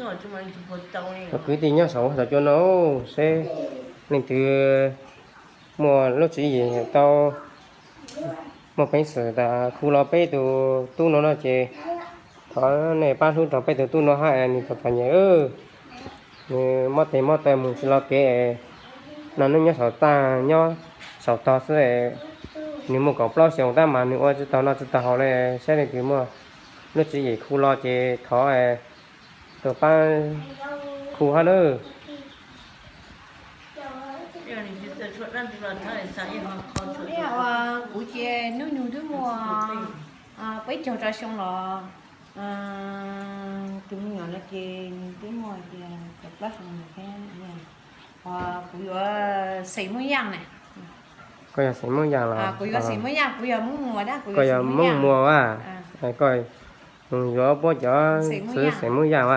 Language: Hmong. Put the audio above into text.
Cov kwv tij nyob saum huab saum cua no seb leej twg muaj lub tswv yim tau muaj peev xwm tas khu los peb tus tub no no ces thov nej pab hlub rau peb tus tub no hab es nws txom txom nyem, nws mob tes mob taw mus tsis los kev no, nws nyob saum tag nyob saum tog xwb. Nws muaj kaum plaub xyoos tab mas nws ua tsis tau noj tsis tau haus li, saib leej twg muaj lub tswv yim khu los ces thov tus pab khu hab nawb. Kuv ces hnub nyoog twb muaj peb caug rau xyoo los, tus me nyuam no ces nws twb muaj tias kaum plaub xyoo thiab. Kuv yuav xeem Moob Yaaj na. Koj yog xeem Moob Yaaj los? Kuv yuav xeem Moob Yaaj, kuv yog Moob Muas dab, kuv yog Moob Muas a. Koj yuav puab cov txwv xeem Moob Yaaj a?